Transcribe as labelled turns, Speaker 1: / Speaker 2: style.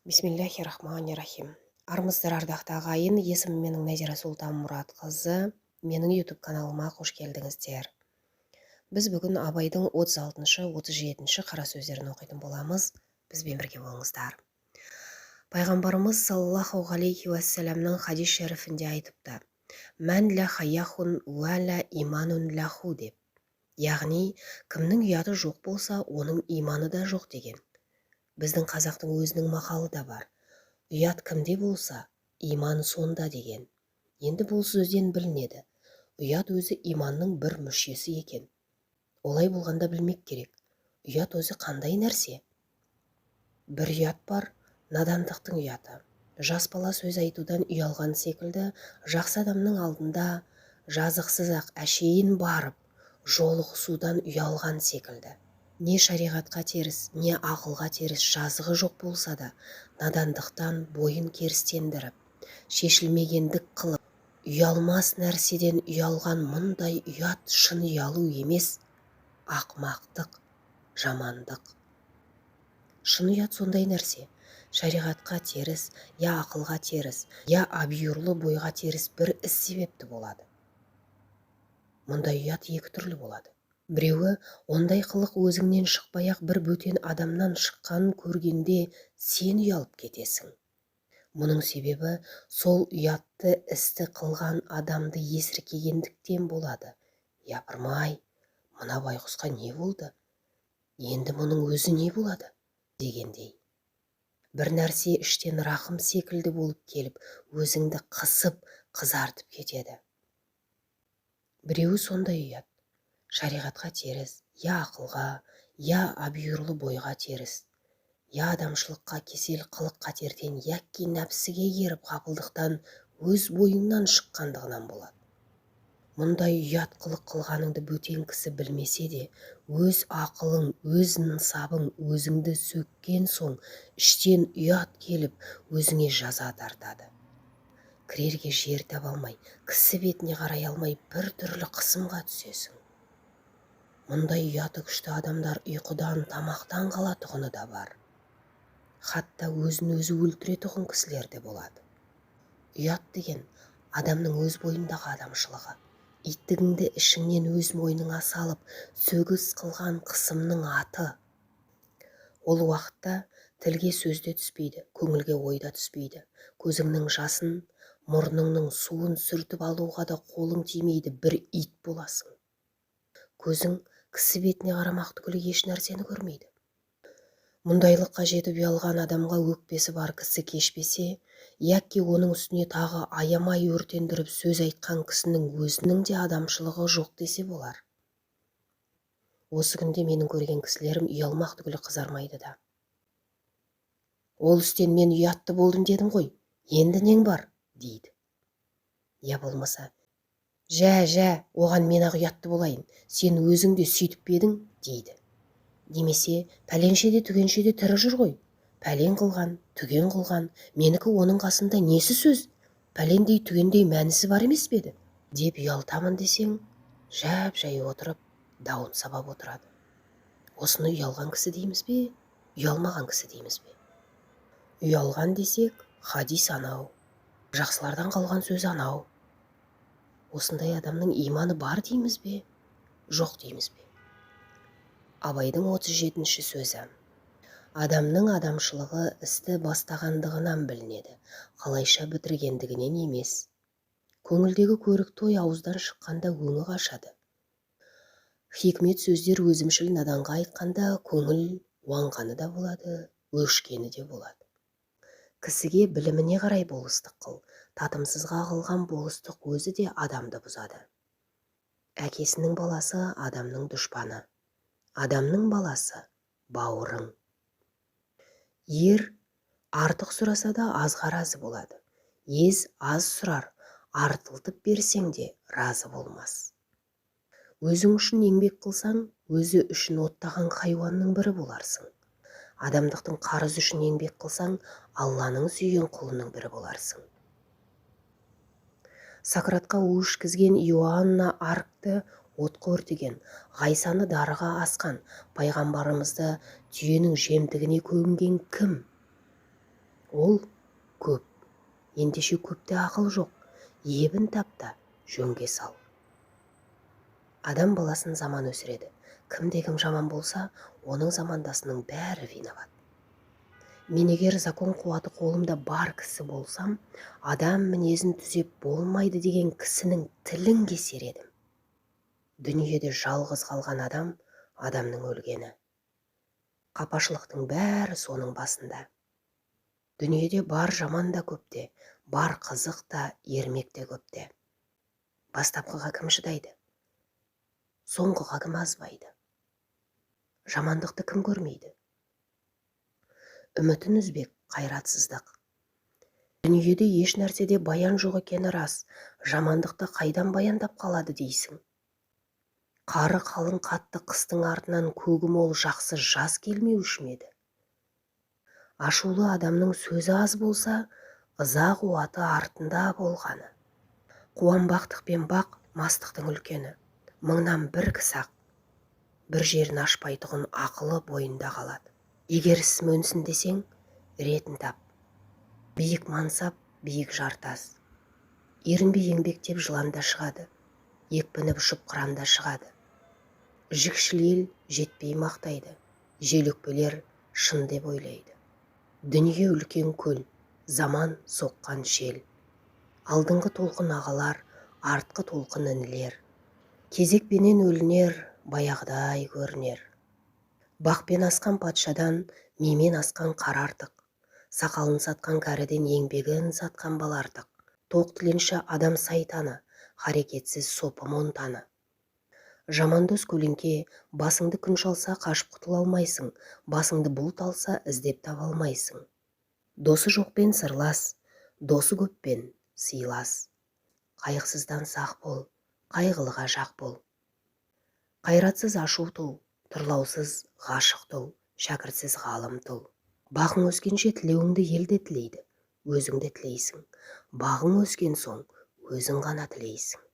Speaker 1: Бисмиллахи рахмани рахим. Армысыздар, ардақты ағайын! Есімім менің Нәзира Сұлтанмұратқызы. Менің YouTube каналыма қош келдіңіздер. Біз бүгін Абайдың 36-шы, 37-ші қара сөздерін оқитын боламыз. Бізбен бірге болыңыздар. Пайғамбарымыз саллаллаху алейхи уассаламның хадис шәрифінде айтыпты: «Мән ла хаяхун уә ла иманун лаху» деп. Яғни, кімнің ұяты жоқ болса, оның иманы да жоқ деген. Біздің қазақтың өзінің мақалы да бар: «Ұят кімде болса, иман сонда» деген. Енді бұл сөзден білінеді, ұят өзі иманның бір мүшесі екен. Олай болғанда, білмек керек, ұят өзі қандай нәрсе? Бір ұят бар, надандықтың ұяты. Жас бала сөз айтудан ұялған секілді, жақсы адамның алдында жазықсыз-ақ әшейін барып жолығысудан ұялған секілді. Не шариғатқа теріс, не ақылға теріс жазығы жоқ болса да, надандықтан бойын керістендіріп, шешілмегендік қылып, ұялмас нәрседен ұялған, мұндай ұят шын ұялу емес, ақмақтық, жамандық. Шын ұят сондай нәрсе: шариғатқа теріс, я ақылға теріс, я абиұрлы бойға теріс бір іс себепті болады. Мұндай ұят екі түрлі болады. Біреуі, ондай қылық өзіңнен шықпай-ақ, бір бөтен адамнан шыққанын көргенде сен ұялып кетесің. Мұның себебі сол ұятты істі қылған адамды есіркегендіктен болады. «Япырмай, мына байғұсқа не болды? Енді мұның өзі не болады?» дегендей. Бір нәрсе іштен рақым секілді болып келіп, өзіңді қысып, қызартып кетеді. Біреуі, сондай ұят шариғатқа теріс, я ақылға, я абиұрлы бойға теріс, я адамшылыққа кесел қылық қатерден яки нәпсіге еріп, ғапылдықтан өз бойыңнан шыққандығынан болады. Мұндай ұят қылық қылғаныңды бөтен кісі білмесе де, өз ақылың, өз нысабың өзіңді сөккен соң, іштен ұят келіп, өзіңе жаза тартады. Кірерге жер таба алмай, кісі бетіне қарай алмай, бір түрлі қысымға түсесің. Мұндай ұяты күшті адамдар ұйқыдан, тамақтан қалатұғыны да бар. Хатта өзін өзі өлтіретұғын кісілер де болады. Ұят деген адамның өз бойындағы адамшылығы. Иттігіңді ішіңнен өз мойныңа салып, сөгіс қылған қысымның аты. Ол уақытта тілге сөз де түспейді, көңілге ой да түспейді. Көзіңнің жасын, мұрныңның суын сүртіп алуға да қолың тимейді, бір ит боласың. Көзің кісі бетіне қарамақ түгілі, еш нәрсені көрмейді. Мұндайлыққа жетіп ұялған адамға өкпесі бар кісі кешпесе, яки оның үстіне тағы аямай өртендіріп сөз айтқан кісінің өзінің де адамшылығы жоқ десе болар. Осы күнде менің көрген кісілерім ұялмақ түгілі, қызармайды да. «Ол істен мен ұятты болдым дедім ғой, енді нең бар?» дейді. Я болмаса: «Жә, жә, оған мен-ақ ұятты болайын, сен өзің де сөйтіп пе едің?» дейді. Немесе: «Пәленше де, түгенше де тірі жүр ғой, пәлен қылған, түген қылған, менікі оның қасында несі сөз, пәлендей түгендей мәнісі бар емес пе еді?» деп ұялтамын десең, жәп-жай отырып, дауын сабап отырады. Осыны ұялған кісі дейміз бе, ұялмаған кісі дейміз бе? Ұялған десек, хадис анау, жақсылардан қалған сөз анау. Осындай адамның иманы бар дейміз бе, жоқ дейміз бе? Абайдың 37-ші сөзі. Адамның адамшылығы істі бастағандығынан білінеді, қалайша бітіргендігінен емес. Көңілдегі көрікті ой ауыздан шыққанда өңі қашады. Хикмет сөздер өзімшіл наданға айтқанда көңіл уанғаны да болады, өшкені де болады. Кісіге біліміне қарай болыстық қыл. Татымсызға қылған болыстық өзі де адамды бұзады. Әкесінің баласы – адамның дұшпаны, адамның баласы – бауырың. Ер артық сұраса да, азға разы болады. Ез аз сұрар, артылтып берсең де, разы болмас. Өзің үшін еңбек қылсаң, өзі үшін оттаған хайуанның бірі боларсың. Адамдықтың қарызы үшін еңбек қылсаң, Алланың сүйген құлының бірі боларсың. Сократқа у ішкізген, Иоанна Аркты отқа өртеген, Ғайсаны дарға асқан, пайғамбарымызды түйенің жемтігіне көмген кім? Ол көп. Ендеше көпте ақыл жоқ. Ебін тап та жөнге сал. Адам баласын заман өсіреді. Кімде-кім жаман болса, оның замандасының бәрі виноват. Мен егер закон қуаты қолымда бар кісі болсам, адам мінезін түзеп болмайды деген кісінің тілін кесер едім. Дүниеде жалғыз қалған адам адамның өлгені. Қапашылықтың бәрі соның басында. Дүниеде бар жаман да көпте, бар қызық та, ермек те көпте. Бастапқыға кім шыдайды? Соңғыға кім азбайды? Жамандықты кім көрмейді? Үмітін үзбек қайратсыздық. Дүниеде еш нәрседе баян жоқ екені рас, жамандықты қайдан баяндап қалады дейсің? Қары қалың қатты қыстың артынан көгі мол жақсы жаз келмеуші ме еді? Ашулы адамның сөзі аз болса, ыза қуаты артында болғаны. Қуанбақтық пен бақ мастықтың үлкені. Мыңнан бір кісі-ақ бір жерін ашпайтұғын ақылы бойында қалады. Егер ісім өнсін десең, ретін тап. Биік мансап, биік жартас. Ерінбей еңбектеп жылан да шығады, екпініп ұшып қыран да шығады. Жікшіл ел жетпей мақтайды, желөкпелер шын деп ойлайды. Дүние үлкен көл, заман соққан жел. Алдыңғы толқын ағалар, артқы толқын інілер. Кезекпенен өлінер, баяғыдай көрінер. Бақпен асқан патшадан мимен асқан қара артық. Сақалын сатқан кәріден еңбегін сатқан бала артық. Тоқ тіленші адам сайтаны, харекетсіз сопы монтаны. Жаман дос көлеңке, басыңды күн шалса қашып құтыла алмайсың, басыңды бұлт алса іздеп таба алмайсың. Досы жоқпен сырлас, досы көппен сыйлас. Қайғысыздан сақ бол, қайғылыға жақ бол. Қайратсыз ашу тұл, тұрлаусыз ғашық тұл, шәкіртсіз ғалым тұл. Бағың өскенше тілеуіңді ел де тілейді, өзің де тілейсің. Бағың өскен соң өзің ғана тілейсің.